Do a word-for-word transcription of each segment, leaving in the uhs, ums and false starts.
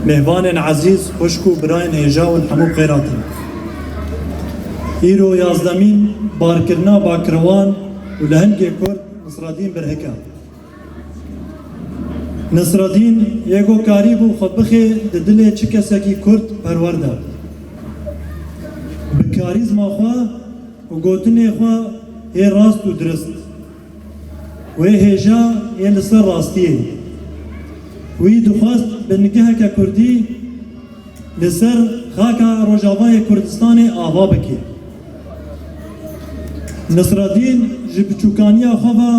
Mêvanên ezîz, xwişk û birayên hêja hûn hemû bi xêr hatin. Îro yazdemîn barkirina bakirwan û lehengê Kurd Nisredîn Birhik e. Nisredîn yê ku karîbû xwe bixê di dilê çi kesekî Kurd perwer de. Bi karîzma xwe û gotinê xwe yê rast û dirist. Wê hêja yê li ser rastiyê. Wî dixwest bingeheke Kurdî li ser xaka Rojavayê Kurdistanê ava bike. Nisredîn ji biçûkaniya xwe ve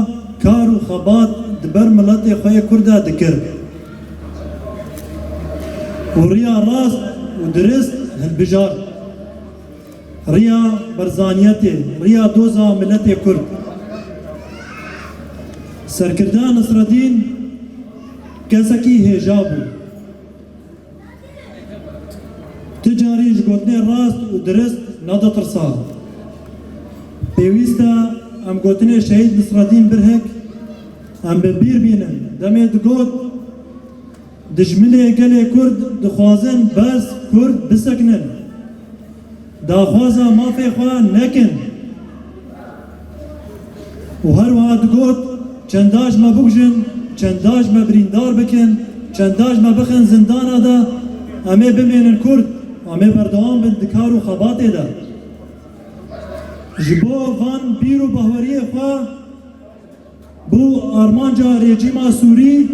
kar û xebat di ber miletê xwe yê Kurd de dikir û riya rast û dirist hilbijart. Riya berzaniyetê, riya doza miletê Kurd. Serkirda Nisredîn kesekî hêja bû. Ti carî ji gotinê rast û dirist neditirsa. Pêwîst e em gotinê Şehîd Nisredîn Birhik em bi bîr bînin. Demê digot, dijminê gelê Kurd dixwazin berz Kurd bisekinin. Daxwaza mafê xwe nekin. Û her wiha digot, çenda ji me bikujin, çenda ji me birîndar bikin, çenda ji me bixin zindana de, em ê bimênin Kurd, em ê berdewam bin di kar û xebatê de. Ji bo van bîr û bahweriyê xwe bû armanca rejîma Sûrî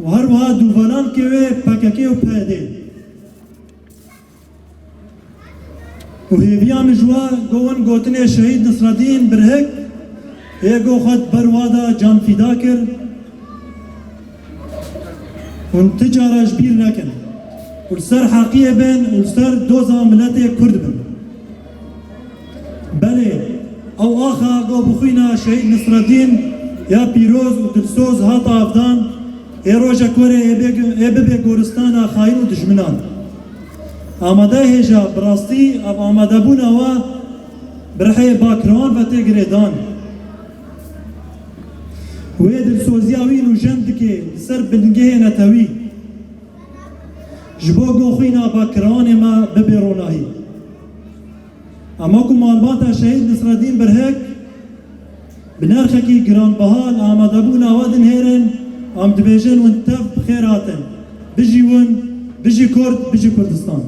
û her wiha dûvelankê wê P K K û P Y D. Û hêviya min ji we go win gotinê Şehîd Nisredîn Birhik yê go xwe di ber wa de can fîda kir. Hûn ti cara ji bîr nekin. Û li ser heqiyê bin û li ser doza miletê Kurd bin. Belê, ew axa go bi xwîna Şehîd Nisredîn ya pîroz û dilsoz hat avdan, ê rojek were ê bê-, ê bibe goristana xayîn û dijminan. Amade hêja, bi rastî ev amadebûna we bi rihê bakirwan ve tê girêdan. Wê dilsoziya wî nûjen dike li ser bingehê netewî. Ji bo ku xwîna bakirwanê me bibe ronahî. Em wekû malbata Şehîd Nisredîn Birhik bi nerxekî giranbiha li amadebûna we dinihêrin, em dibêjin win tev bi xêr hatin. Bijî win, bijî Kurd, bijî Kurdistan.